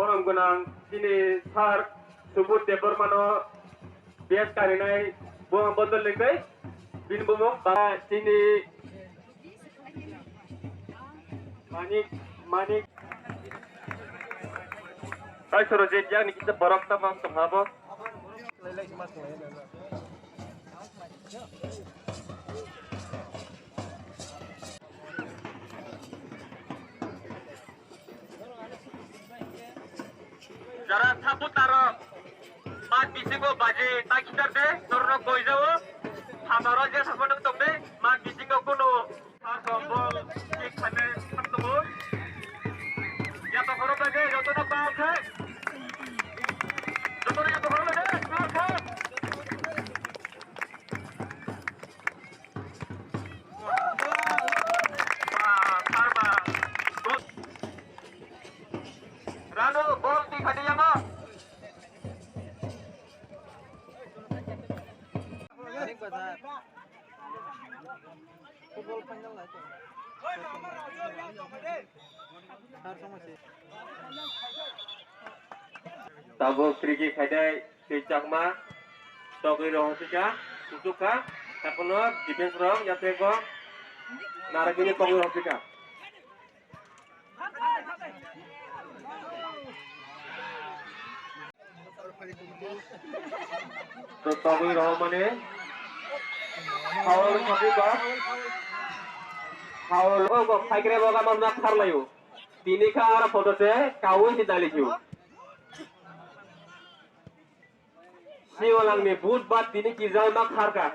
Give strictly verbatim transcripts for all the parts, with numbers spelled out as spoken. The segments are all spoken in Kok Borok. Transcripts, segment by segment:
Borom gwnang chini sir Subodh Debbarmano best karinai bo ang bodol lengbai. Bini bumung ba chini Manik, Manik. Tai soro je yang ni kita borok ta mas tong habo. Jara supporter rok, mat bisingo baji ta khitar de, norno koi jao, hamaro je supporter tong de, mat bisingo kuno Sar bol kick khainai thang tongo. Yato khoro bai khe jotono bal khai. Jotono yato khoro bai khe bal khai. Ba, sar ba. Rano bol ti khadi yama. Football final lai to. Sar song se. Tabuk free kick khaidai twi chakma. Togwi rohortika, suchukha. Takono defense rok yatrego. Naragini togwi rohortika. To togwi rohormani. Foul khati ba. Foul o go phaikre boga mamna kharlayo. Tini kha ara photo se kawi si dali khiu. Siwalangni boot ba tini kijalma kharka.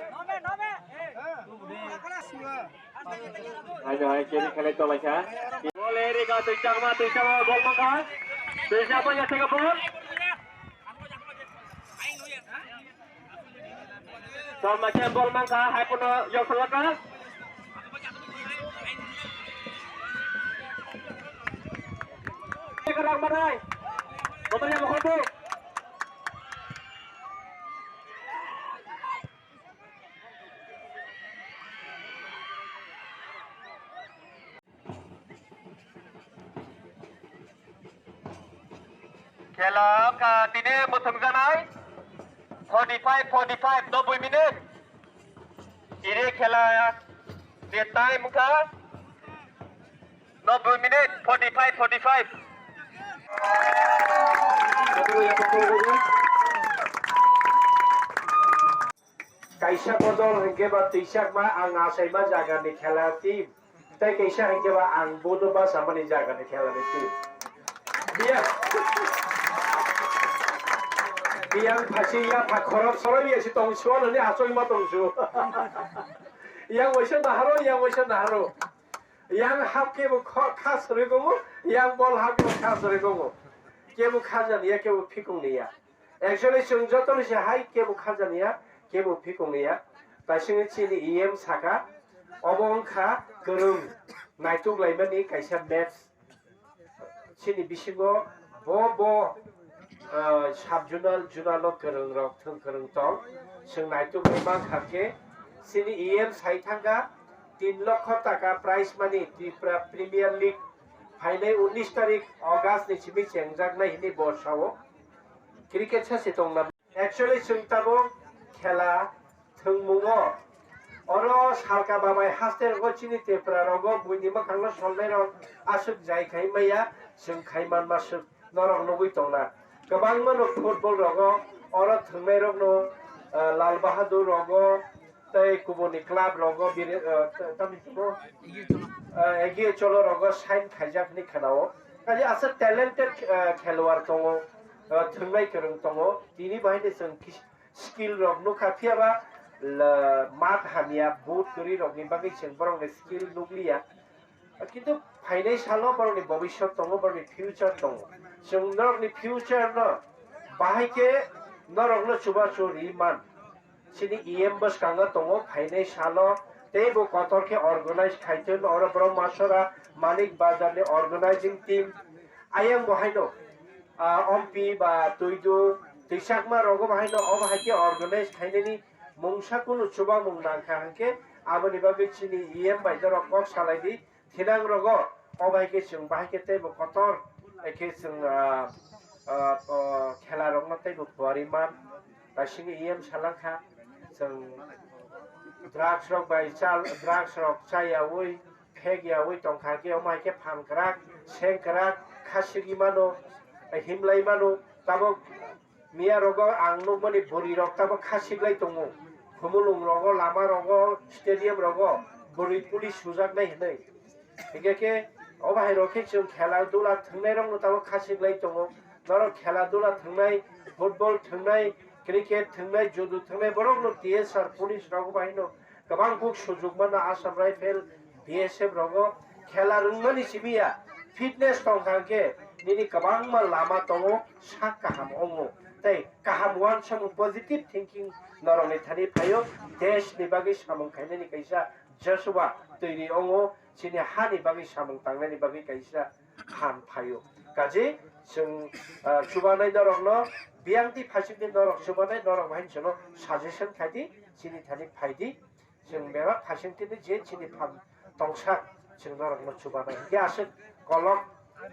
Ayo, ayo, kiri khalai tolaikha. Bol eri ka twi chakma, twi chakma, bol mangkha. Twi chakma ya tega bol. Tolma khe bol mangkha, hai pono yok salaka. Rang manai. Botol ya bokol tu. Khela wngkha tini mwthangjaknai forty five, forty five, noboi minute. Iri khela ni time wngkha noboi minute, forty five, forty five. Kaisa bodol hwnkhe ba twi chakma ang achaima jagani khela team. Tei kaisa hwnkhe ba ang bodo bachamani jagani khelani twi. Biyang, biyang phasi ya pha khorok soroi ya si tong suan hwnwi achoi ma tong su. Yang waisa naharo, yang waisa naharo. Yang hap kebo kho-, kha soroi gongo, yang bol hap kebo kha soroi gongo. Kebo kha jani ya, kebo phikung ni ya. Actually, chwng joto ni se hai kebo kha jani ya, kebo phikung ni ya. Taisingni chini E M saka, obo wngkha kwrwng naituk laimani kaisa match. Chini bisingo bo, bo, ah, sub zonal, zonal o kwrwng rok, thwng kwrwng tong. Chwng naituk lai mankha khe, chini E M sai thangkha, tin lokho taka prize money Tripura Premier League phainai unis tarik August ni simi chengjaknai hwnwi bo sao. Cricket sa se tongna. Actually, chwng tabuk khela thwngmungo. Oro salka babai haste rogo chini Tripura rogo buini mwkhangno solnai rok aswk jai khai maya, chwng khai manma swk norok nugwi tongna. Kwbangma no football rogo oro thwngnai rokno, ah, Lal Bahadur rogo, tei kubuni club rogo bini, eh, ta-, tamni tamo, eh, Egiye Cholo rogo sign khaijak hinwi khnao. Kaje aswk talented, eh, kheluwar tongo, eh, thwngnai kwrwng tongo. Tini bahai ni chwng kis-, skill rok nukha, phiyaba la-, mat hamya, boot kwrwi rokni bagwi chwng borokni skill nukliya. Kintu phainai salo borokni bobiswt tongo, borokni future tongo. Chwng norokni future no bahai khe norokno chubachu ri man. Chini E M bwskango tongo, phainai salo tei bo kotor khe organize khaitwi oro borok masora Manik Bazar ni organizing team. Ayang bo haino, ah, Ompi ba Tuidu, Twisakma rogo bo haino obo hai khe organize khainani mungsa kunu chubamung nangkha hwnkhe aboni bagwi chini E M bai norok kok salai di. Thinang rogo, o bai khe chwng bahai khe teibo kotor, hai khe chwng, ah, ah, oh, khela rokno teibo puari man. Basing E M salangkha, chwng drugs rok bai chal, drugs rok chayawi, phek yawi tongkha khe, omo hai khe phan kwrak, seng kwrak, khasigi mano, himlai mano, tabok miya rogo ang nukmani bwrwi rok tabok khasigwlai tongo, khumulwng rogo, lama rogo, stadium rogo bwrwi police sujaknai hinwi. Hingke khe o bahai rok khe chwng khela dula thwngnai rok no tabok khasik lai tongo. Norok khela dula thwngnai, football thwngnai, cricket thwngnai, judo thwngnai borok no T S R police rok bahai no kwbang kuk sujuk mano Assam Rifle, B S F rogo khela rwngmani simi ya fitness tong kha khe nini kwbangma lama tongo sak kaham omo tei kaham uansukmung positive thinking norok ni thani phaio desh ni bagwi samung khainani kaisa Joshua twi ri ongo chini hani bagwi samung tangnani bagwi kaisa phan phaio. Kaje chwng, ah, chubanai norokno biyang twi phaisingni norok chubanai norok hai chwngno suggestion khai di, chini thani phai di. Chwng bebak phaising twi je chini phan tongsa chwng norokno chubanai. Hingke aswk kolok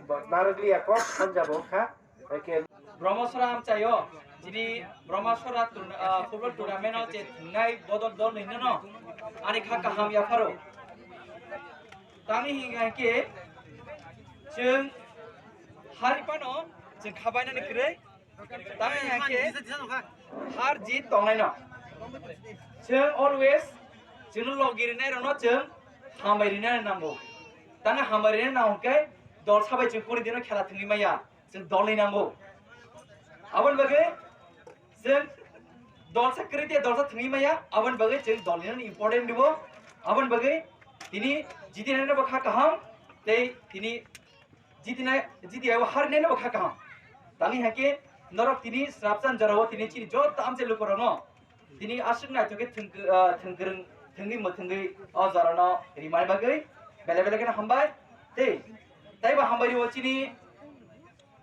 bo narwkliya kok sanja bo wngkha. Hingke Brahmasora amchaio, chini Brahmasora tur-, ah, football tournament o je thwngnai bodol dol nwi no, ani kha kaham yapharo. Tani hingkha khe chwng haripano chwng khabainani kwrwi, tani hingkha khe har jit tongnaino. Chwng always chwngno logi rinai rokno chwng hambai rinani nango. Tani hambai rinani nango khe dol sabai chwng kuni dino khela thwngwi maya. Chwng dolni nango. Aboni bagwi chwng dolsa kwrwi tei dolsa thwngwi maya. Aboni bagwi chwng dolni important dibo. Aboni bagwi tini jitinai no bo kha kaham tei tini jitinai, jiti abo harinai no bo kha kaham. Tangwi hake norok tini srapsan jorao tini chini joto amchai lukurokno tini aswk naithok khe thwng, ah, thwngkwrwng, thwngwi mwthwngwi o jorano rimani bagwi belai belai kheno hambai. Tei taibo hambai rio chini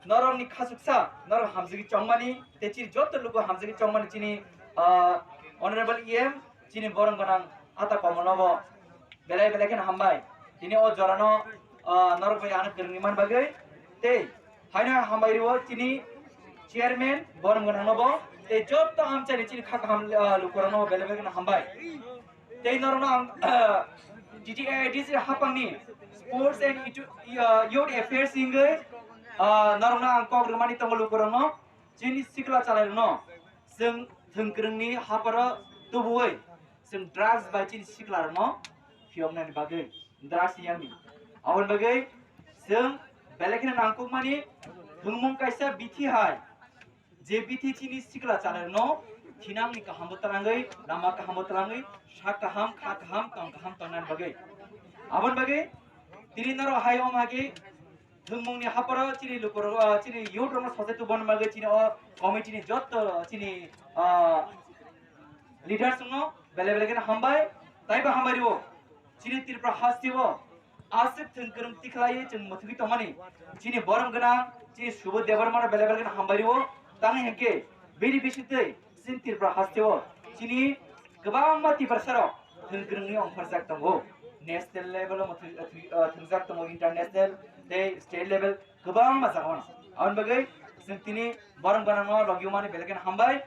norokni khasuksa, norok hamjagwi chongmani, tei chini joto luku hamjagwi chongmani chini, ah, Honorable E M, chini borom gwnang ata komonobo belai belai kheno hambai. Tini o jorano, ah, norok bai ano kwrwngwi man bagwi, tei haino hambai rio chini chairman borom gwnangnobo, tei joto amchaini chini kha kaham, ah, lukurokno belai belai kheno hambai. Tei norokno ang, ah, T T A I D C hapangni Sports and Youth, ah, Youth Affairs hingwi, ah, norokno ang kok rwmani tongo lukurokno, chini sikla chalairokno chwng thwngkwrwngni haparo tubuwi chwng drugs bai chini siklarokno phiyoknani bagwi, drugs ni yangni. Aboni bagwi chwng belai kheno nangkukmani thwngmung kaisa bithi hai. Je bithi chini sikla chalairokno thinangni kahambo twlangwi, lama kahambo twlangwi, sak kaham, kha kaham, tong kaham tongnani bagwi. Aboni bagwi tini norok hai wng hagi thwngmungni haporo chini lukurok, ah, chini youth rokno sochai tuboni bagwi chini o committee ni joto chini, ah, leaders rokno belai belai kheno hambai, taibo hambai rio. Chini Tripura hasteo aswk thwngkwrwng tikhlaiwi chwng mwthangwi tongmani, chini borom gwnang, chini Subodh Debbarmano belai belai kheno hambai rio. Tangwi hwnkhe bini bisingtwi chini Tripura hasteo chini kwbangma Tiprasarok thwngkwrwngwi ongkhorjak tongo. National level o mwthang-, thwng-, ah, thwngjak tongo, international tei state level kwbangma jagao. Aboni bagwi chwng tini borom gwnangno logi mani belai kheno hambai.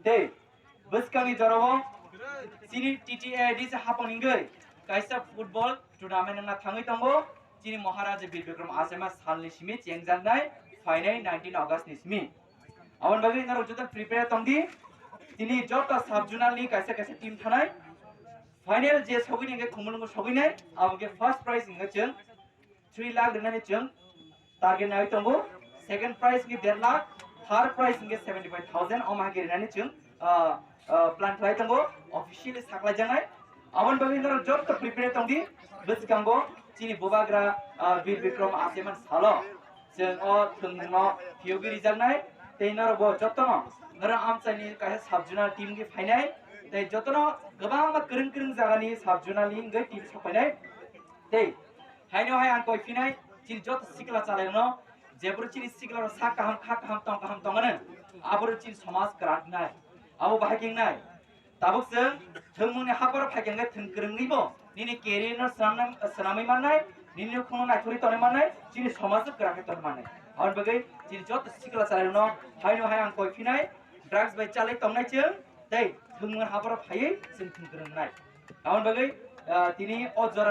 Tei bwskangni jorao chini T T A I D C hapang hingwi kaisa football tournament wngna thangwi tongo. Chini Maharaja Bir Bikram Achaima salni simi chengjaknai phainai nineteen August ni simi. Aboni bagwi norok joto prepare tongdi. Tini joto sub zonal ni kaisa kaisa team thanai. Final je sogwini hingke Khumulwngo sogwinai, abo khe first prize hingke chwng three lakh rinani chwng target nai tongo, second prize ni der lakh, third prize hingke seventy five thousand, omo hai khe rinani chwng, ah, ah, plan khlai tongo, officially saklai janai. Aboni bagwi norok joto prepare tongdi, bwskango chini bubagra, ah, Bir Bikram Achaima salo chwng o thwngmungno phiyogwi rijaknai, tei norok bo jotono norok amchaini kaisa sub zonal team khe phainai, tei jotono kwbangma kwrwng kwrwng jagani sub zonal ni wngwi team sok phainai, tei Haino hai ang koi phinai, chini joto sikla chalairokno, jeboro chini siklarok sak kaham, kha kaham, tong kaham tongmani, aboro chini somaj kwrak nai, abo bahai khe wngnai. Tabuk chwng thwngmungni haporo phai khe thwng kwrwngwibo nini career no swnamnai, swnamwi mannai, Nini khungno naithori tonwi mannai, chini somajno kwrak khe tonwi mannai. Aboni bagwi chini joto sikla chwlairokno haino hai ang koi phinai, drugs bai chalai tongnai chwng, tei thwngmung haboro phaiwi chwng thwng kwrwngnai. Aboni bagwi, ah, tini o jora